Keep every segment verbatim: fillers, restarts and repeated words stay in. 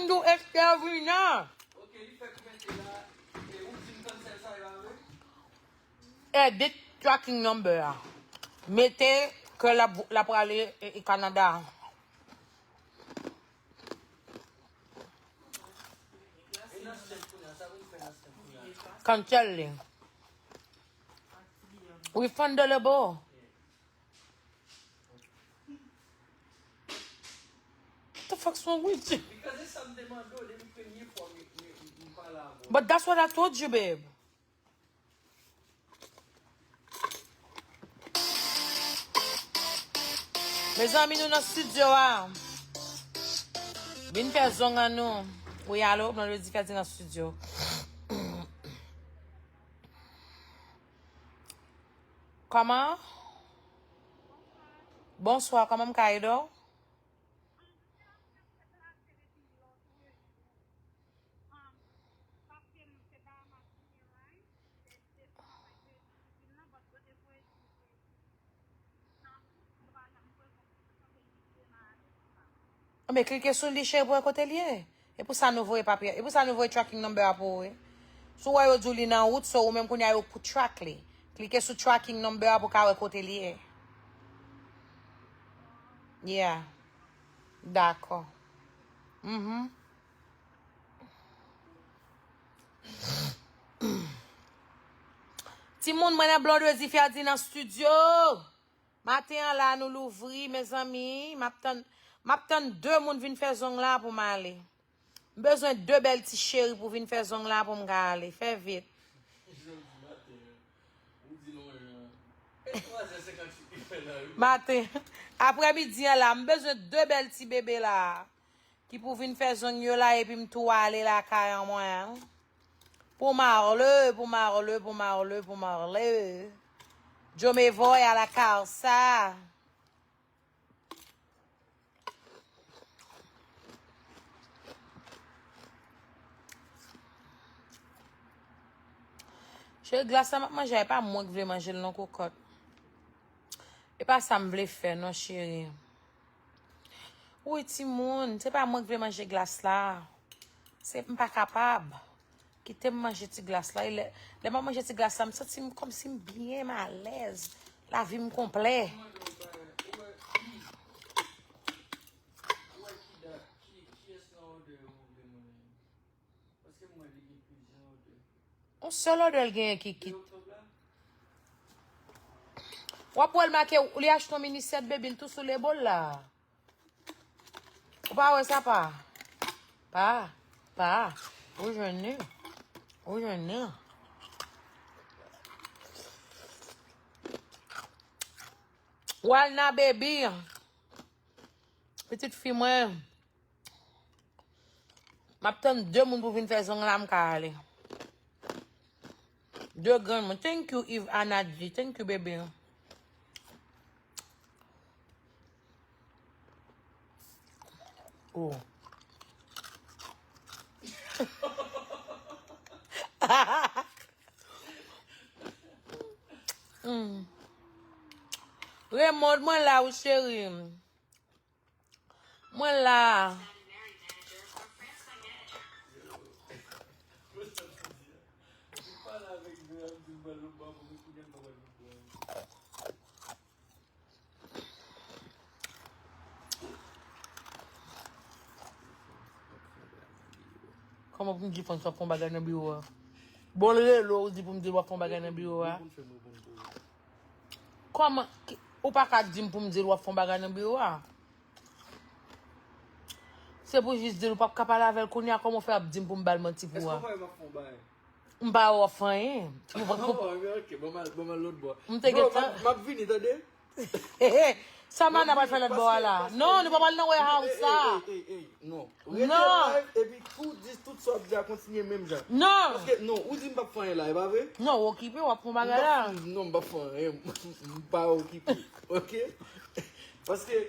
Tou Estevina. Ok, li fè koumen te la. E ou di m konn sèl sa yo a vre? Edit tracking number a. Mete ke l ap, l ap prale e, e Kanada. E nan sèl kounye a, sa pou m fè nan sèl kounye a? Cancel li. Refundable. The fuck's wrong with you? Because se sa m te mande w depi premye fwa m, m, m, m pale avè w. But that's what I told you, babe. Mezanmi, nou nan studio a. Vin fè zong an nou. Wi, alo, Blondedy fè di nan studio. Kòman? Bonswa, kòman m ka ede w? Anben, klike sou li, cheri, pou wè kote l ye. E pou sa nou voye papye, e pou sa nou voye tracking number a pou ou, wi. Si w wè yo di w li nan wout, so ou menm kounye a yo pou track li. Klike sou tracking number a pou w ka wè kote l ye. Yeah. Dakò. Mhm. Timoun, mwen nan Blondedy Ferdy nan studio. Maten an la, nou louvri, mezanmi. M ap tann, m ap tann de moun vin fè zong la pou m ale. M bezwen de bèl ti cheri pou vin fè zong la pou m ka ale. Fè vit. Jodi maten an, ou di nou, e twa zè senkanntuit li fè la, wi. Maten. Aprèmidi an la, m bezwen de bèl ti bebe la. Ki pou vin fè zong yo la, epi m tou ale lakay an mwen. Pou Marle, pou Marle, pou Marle, pou Marle. Djo me voy a la casa. Cheri, glas la m ap manje a, e pa mwen k vle manje l non, kokòt. E pa sa m vle fè non, cheri. Wi, timoun, se pa mwen k vle manje glas la. Se, m pa kapab. Kite m manje ti glas la. E lè, lè m ap manje ti glas la, m santi m kòmsi m byen, m alèz. Lavi m konplè. Yon sèl odè l genyen ki kit. W ap wè l make, li achte yon mini sèt, baby, l tou sou label la. Ou pa wè sa, pa? Pa, pa. Ou jwenn li. Ou jwenn li. Walna, baby. Pitit fi mwen. M ap tann de moun pou vin fè zong la, m ka ale. De granmoun. Thank you, Yves Anadji. Thank you, baby. Oh. Mm. Raymond, mwen la, wi, cheri. Mwen la. Kòman pou m di Frans w ap fè yon bagay nan biwo a? Bon, l rele w, ou di pou m di l w ap fè yon bagay nan biwo a. Kòman ki, ou pa ka di m pou m di l w ap fè yon bagay nan biwo a? Se pou jis di l ou p ap ka pale avè l kounye a, kòman w fè ap di m pou m ba l manti pou ou a? Èske w pa wè m ap fè yon bagay? M pa wè w ap fè anyen. Ou pa, ou pa... Oh, ok, ban m al, ban m al lòt bò. M te gentan. Bro, m ap, m ap vini, tande? Sa Mana pral fè lòt bò a la? Non, nou pa pral nan warehouse sa. Ey, ey, ey, ey, non. Rete live, epi tout, di tout sa w ap di a kontinye menm jan. Non. Paske, non, ou di m p ap fè anyen la, e pa vre? Non, w okipe, w ap fè yon bagay la. M p ap, non, m p ap fè anyen. M pa okipe. Ok? Paske,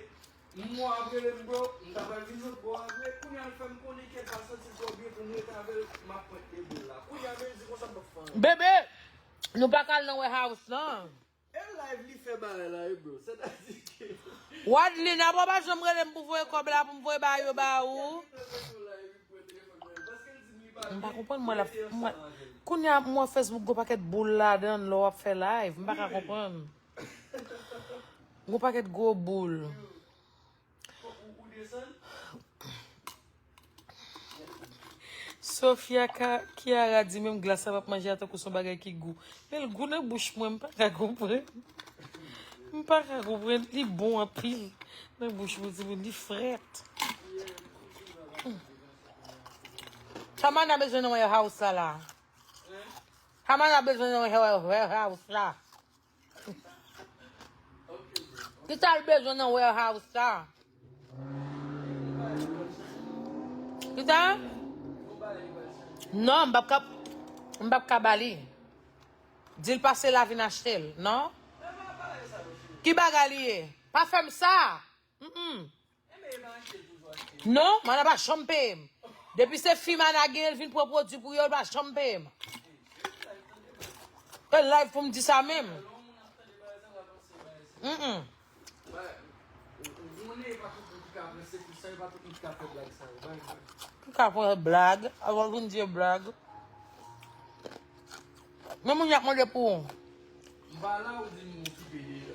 m wè w ap rele m, bro, m ta pral vin lòt bò a vre. Kounye a l fè m konnen ke l pa santi l twò byen pou m rete avè l, m ap pwente boul la. Kounye a menm di konsa m p ap fè anyen. Bebe, nou pa ka al nan warehouse lan. E live li fè bagay la, wi, bro. Sètadi ke Wadlina, bon, pa janm rele m pou voye kòb la, pou m voye ba yo ba ou. M pa konprann, mwen la, mwen, kounye a, mwen Facebook gon pakèt boul ladan l lè w ap fè live. M pa ka konprann. Gon pakèt gwo boul. Sofia Ka- Kiara di menm glas sa m ap manje a tankou se yon bagay ki gou. Men l gou nan bouch mwen, m pa ka konprann. M pa ka konprann, li bon anpil. Nan bouch mwen, timoun, li frèt. Tamana bezwen nan warehouse la la. Tamana bezwen nan warehouse la. Kisa l bezwen nan warehouse sa? Kisa? Non, m p ap ka, m p ap ka ba li. Di l pase la vin achte l, non? Ki bagay li ye? Pa fè m sa! Mm-mm. Non, mana pa janm peye m. Depi se fi mana gen, l vin pran pwodui pou yo, l pa janm peye m. E live pou m di sa menm. Mm-mm. Ki ka pran blag, avan pou n di blag. Men moun y ap mande pou ou. M pa la ou di m okipe deja.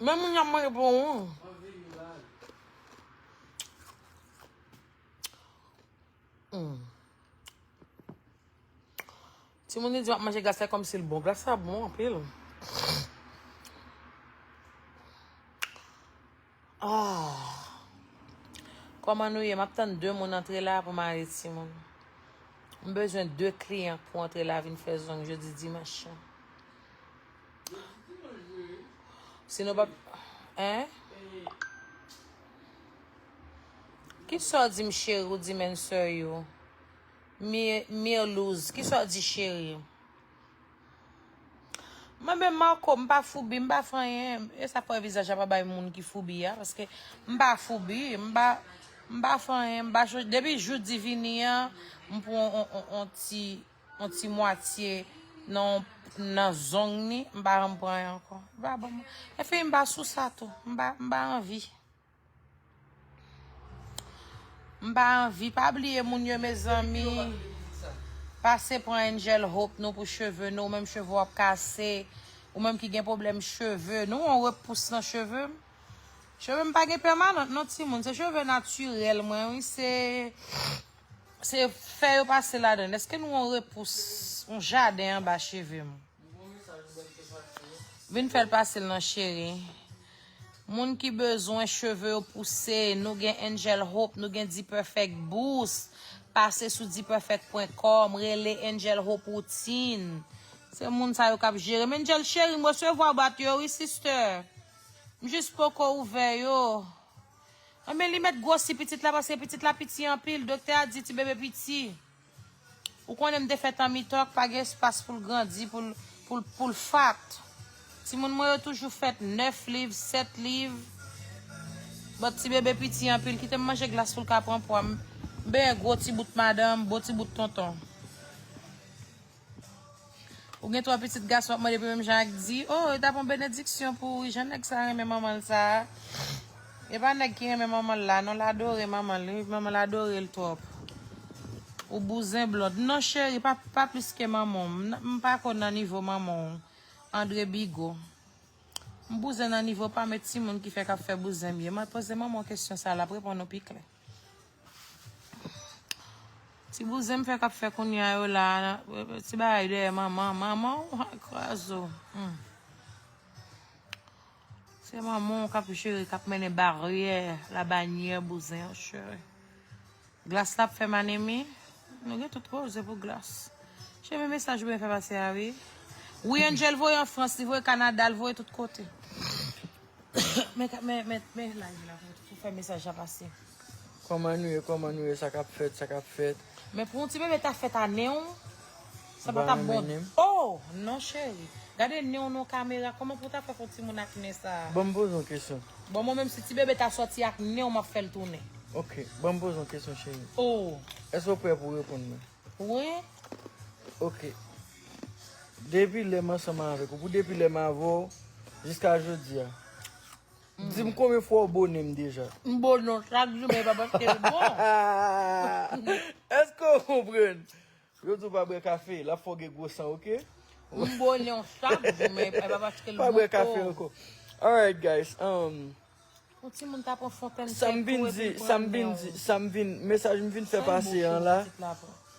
Men moun y ap mande pou ou. Hmm. Timoun li di m ap manje glas la kòmsi l bon. Glas la bon anpil. Ah. Kòman nou ye? M ap tann de moun antre la pou m ale, timoun. M bezwen de kliyan pou antre la vin fè zong jodi dimanch lan. Si nou pa, en? Kisa w di m, cheri? Ou di m answer you. Mi-, Mirlouz, kisa w di, cheri? Mwen menm, Marco, m pa foubi, m pa fè anyen. E sa fè vizaj la pa bay moun ki foubi a, paske m pa foubi, m pa, m pa fè anyen, m pa cho-, depi jou di vini an, m pran on, on, on ti, on ti mwatye nan, nan zong ni, m pa janm pran anyen ankò. M pa bon. Anfen, m pa sou sa tou, m pa, m pa anvi. M pa anvi, pa bliye moun yo, mezanmi. Pase pran Angel Hope nou pou cheve nou, ou menm cheve w ap kase, ou menm ki gen pwoblèm cheve, nou on repous nan cheve m. Cheve m pa gen pèmanant non, timoun, se cheve natirèl mwen, wi, se, se fè yo pase ladan l. Èske nou on repous, on jaden anba cheve m? Vin fè l pase l non, cheri. Moun ki bezwen cheve yo pouse, nou gen Angel Hope, nou gen D-Perfect Boost. Pase sou D-Perfect pwen kòm, rele Angel Hope Routine. Se moun sa yo k ap jere m. Angel cheri, m resevwa bwat yo, wi, sister. M jis poko ouvè yo. Anben, li mèt gwosi pitit la, paske pitit la piti anpil. Doktè a di ti bebe piti. Ou konnen m te fèt an mi-tan, pa gen espas pou l grandi, pou l, pou l, pou l fat. Timoun mwen yo toujou fèt nèf liv, sèt liv. But ti bebe piti anpil, kite m manje glas pou l ka pran pwa. M, m benyen gwo ti bout madanm, bon ti bout tonton. Ou gen twa pitit gason ap mande pou menm jan ak di, oh, e t ap yon benediksyon pou ou, wi, jan nèg sa renmen manman l sa. E pa nèg ki renmen manman l la, non, l adore manman l, wi, manman l adore l twòp. Ou bouzen blond. Non, cheri, pa, pa plis ke manman w. M, m pa ko nan nivo manman w. Andre Bigo. M bouzen nan nivo pa m, e timoun ki fè k ap fè bouzen m ye. Mwen poze manman w kesyon sa, l ap reponn ou pi klè. Ti bouzen m fè k ap fè kounye a yo la, ti bagay dèyè manman, manman w, kraze w. Hmm. Se manman w k ap jere, k ap mennen baryè, labanyè bouzen an, cheri. Glas la ap fè m anemi, nou gen tout koze pou glas. Cheri, men mesaj ou byen fè pase a, wi. Wi, Angel voye an Frans, li voye Kanada, l voye tout kote. Men, men, men, men live la pou, pou fè mesaj la pase. Kòman nou ye, kòman nou ye, sa k ap fèt, sa k ap fèt. Men pou yon ti bebe ta fèt a nen w, sa pa t ap bon. Oh, non, cheri. Gade nen w nan kamera, kòman pou w ta fè pou timoun ak nen sa a? Ban m poze yon kesyon. Bon, mwen menm, si ti bebe ta sòti ak nen w, m ap fè l tounen. Ok, ban m poze yon kesyon, cheri. Oh. Èske w prè pou w reponn mwen? Wi. Ok. Depi lè m ansanm avèk ou, pou depi lè m avè w, jiska jodi a, Di m konbyen fwa w bone m deja? M bone w chak jou, men e pa paske l bon. Èske w konprann? Yo di w pa bwè kafe, l ap fè w gen gwo san, oke? M bone w chak jou, men e pa paske l bon. Pa bwè kafe ankò. Alright, guys. Um, Yon timoun ta pran fontèn sa m vin di, sa m vin di, sa m vin, mesaj m vin fè pase an la.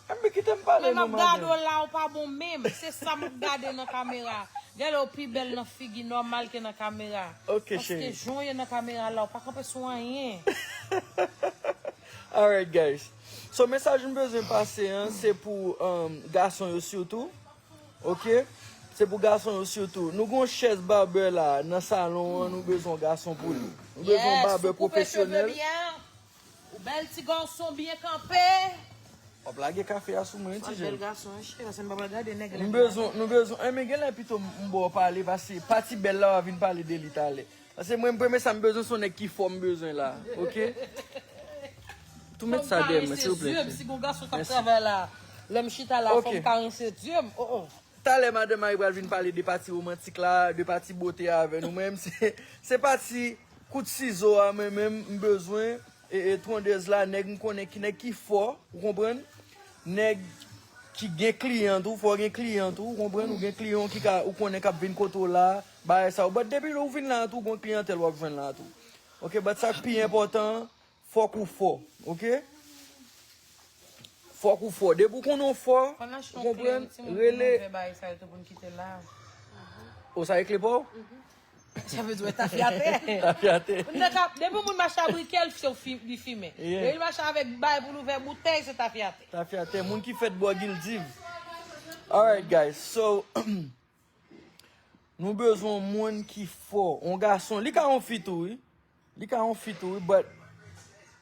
Enben, kite m pale non, madanm. Men m ap gade w la, ou pa bon menm. Se sa m ap gade nan kamera. Gade w pi bèl nan figi nòmal ke nan kamera. Ok, cheri. Paske jan w ye nan kamera la, ou pa kanpe sou anyen. Alright, guys. So, mesaj m bezwen pase an, se pou, um, gason yo sitou. Ok? Se pou gason yo sitou. Nou gon chèz babè la nan salon an, nou bezwen yon gason pou li. Nou bezwen yon babè pwofesyonèl. Yes, ou koupe cheve byen. Ou bèl ti gason byen kanpe. W ap lage kafe a sou mwen, wi, ti jèn. Bèl gason, wi, cheri, paske m pa pral gade nèg la. Nou bezwen, nou bezwen, enben, genlè pito m, m ba w pale, paske pati bèl la, w a vin pale de li talè. Paske mwen, premye sa m bezwen, se yon nèg ki fò m bezwen la, ok? Tou met sa dèyè mwen, silvouplè. Si gon gason k ap travay la, lè m chita la, fò m karense zye m. Oh, oh. Talè, madanm Marie pral vin pale de pati womantik la, de pati bote a avè nou. Mwen menm, se, se pati kout sizo a, mwen menm, m bezwen, e, e twondèz la, nèg m konnen ki nèg ki fò, ou konprann? Nèg ki gen kliyan tou, fò w gen kliyan tou, ou konprann? Ou gen kliyan w ki ka, ou konnen k ap vin kote w la, bagay sa yo. But depi lè w vin la tou, w gon kliyantèl w ap jwenn la tou. Ok, but sa k pi enpòtan, fòk ou fò, ok? Fòk ou fò. Depi w konnen w fò, ou konprann, rele. O, sa ekle pa w? Sa vle di w tafyatè. Tafyatè. Moun nan ka, depi moun mache a brikè, l fi-, fi-, li fimen. Yeah. Depi l mache avèk bay pou l ouvè boutèy, se tafyatè. Tafyatè, moun ki fèt bò Gildiv. Alright, guys, so, nou bezwen yon moun ki fò. Yon gason, li ka yon fi tou, wi. Li ka yon fi tou, wi, but,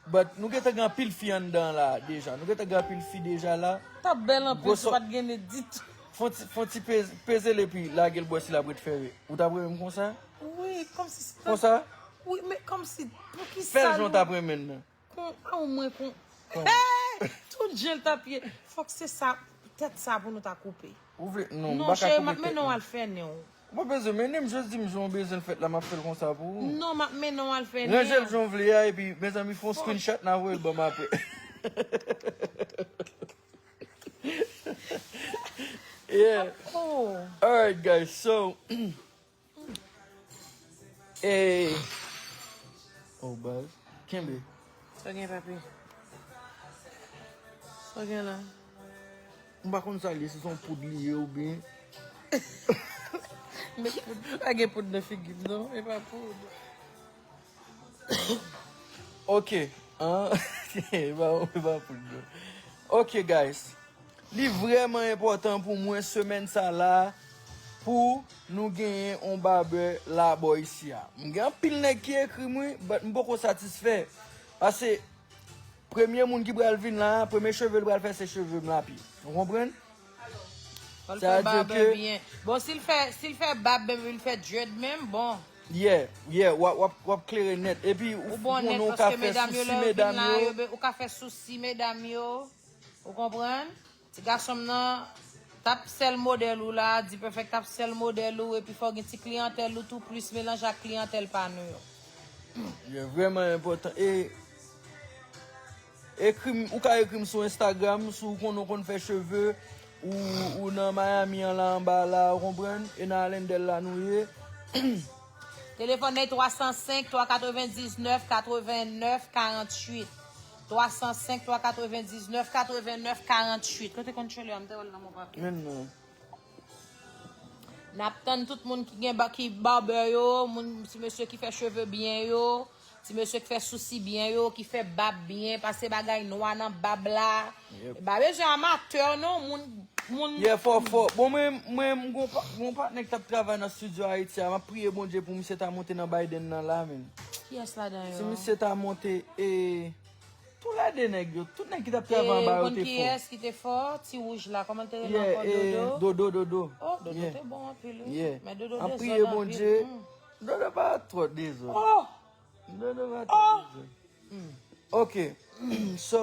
but nou gentan gen anpil fi anndan la deja. Nou gentan gen anpil fi deja la. T ap bèl anpil si w pa t gen nez ditou. Fon ti, fon ti peze, peze l epi lage l bò si l ap ret fere. Ou t ap renmen m konsa? Wi, kòmsi se. Konsa? Wi, men kòmsi, poukisa nou. Fè l jan w t ap renmen l nan. Kon, a, omwen kon. Hey! Tout jan l t ap ye. Fòk se sa, tèt sa pou nou ta koupe. Ou vle, non, m pa ka koupe tèt mwen. Non, cheri, m ap mennen w al fè nen w. Ou pa bezwen mennen m, jis di m jan w bezwen l fèt la, m ap fè l konsa pou ou. Non, m ap mennen w al fè nen w. Ranje l jan w vle a, epi, mezanmi, fè yon screenshot, n a voye l ban m apre. Yeah. Oh. Alright, guys, so, Ey. Oh, baz. Kenbe. Sa gen, papi? Sa gen la? M pa konn sa l ye, si se yon poud li ye oubyen. Men poud, pa gen poud nan figi m, non. E pa poud. Ok. An? E pa, e pa poud, non. Ok, guys. Li vrèman enpòtan pou mwen semèn sa la pou nou genyen yon babè la bò isi a. M gen anpil nèg ki ekri m, wi, but m poko satisfè. Paske premye moun ki pral vin la, premye cheve l pral fè se cheve m lapye. Ou konprann? Fò l fè babè byen. Bon, si l fè, si l fè bab menm, li fè dread menm, bon. Yeah, yeah, w ap, w ap, w ap klere nèt. Epi, ou, ou bon nèt, paske medam yo, lè yo vin la, yo be-, ou ka fè sousi medam yo. Ou konprann? Ti gason m nan, t ap sèl modèl ou la, D-Perfect t ap sèl modèl ou, epi fò w gen ti kliyantèl ou tou, plis melanje ak kliyantèl pa nou yo. Li vrèman enpòtan. E, ekri m, ou ka ekri m sou Instagram, si w konnen w konn fè cheve, ou, ou nan Miami an la anba la, ou konprann? E nan Allendale la nou ye. Telefòn nan twa san senk, twa katrevendiznèf, katrevennnèf, karanntuit. Twa san senk, twa katrevendiznèf, katrevennnèf, karanntuit. Kote kontwole a? M te wè l nan mon papye. Men non. N ap tann tout moun ki gen ba-, ki babè yo, moun, ti mesye ki fè cheve byen yo, ti mesye ki fè sousi byen yo, ki fè bab byen, pase bagay nwa nan bab la. Yep. Pa bezwen amatè non, moun, moun. Yeah, fò, fò. Bon, mwen, mwen, m gon pa-, gon patnè ki t ap travay nan studio Ayiti a, m ap priye Bondye pou misye ta monte nan Biden nan la, men. Kiyès ladan yo? Si misye ta monte, e, tou lè de nèg yo, tout nèg ki t ap travay anba yo te fò. E, ou konn kiyès ki te fò? Ti wouj la, kòman l te rele ankò? Yeah, e, Dodo? Dodo, Dodo. Oh, Dodo te bon anpil, wi. Yeah. Men Dodo dezòd anpil. M ap priye Bondye. Hmm. Dodo pa twò dezòd. Oh! Dodo pa twò dezòd. Hmm. Ok. So,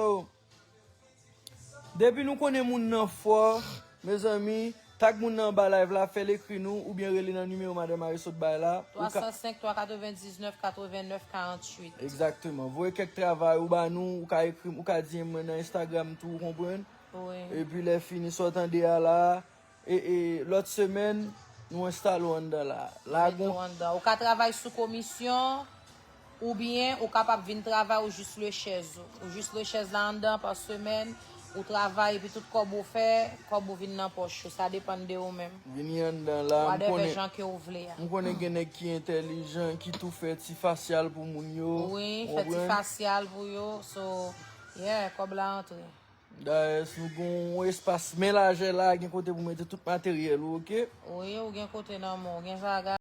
depi nou konnen moun nan fò, mezanmi, Tag moun nan anba live la, fè l ekri nou, oubyen rele nan nimewo madan Marie sot bay la. Ou ka- twa san senk, twa katrevendiznèf, katrevenèf, karanntuit. Egzakteman. Voye kèk travay ou ba nou, ou ka ekri m, ou ka di m nan Instagram tou, ou konprann? Wi. Epi lè fini, sa w tande a la, e, e lòt semèn, nou enstale w anndan la. La, Mete w anndan. Ou ka travay sou komisyon, oubyen ou kapab vin travay ou jis lwe chèz ou. Ou jis lwe chèz la anndan pa semèn, ou travay epi tout kòb ou fè, kòb ou vin nan pòch ou. Sa depann de ou menm. Vini anndan la, m Whatever konnen, jan ke ou vle a. m konnen gen nèg ki entèlijan, ki tou fè ti fasyal pou moun yo. Wi, Ou fè ti konprann? Fasyal pou yo. So, yeah, kòb la antre. Dayès, nou gen yon espas men lajè la, gen kote pou mete tout materyèl ou, oke? Wi, ou gen kote nan men w, ou gen zaga.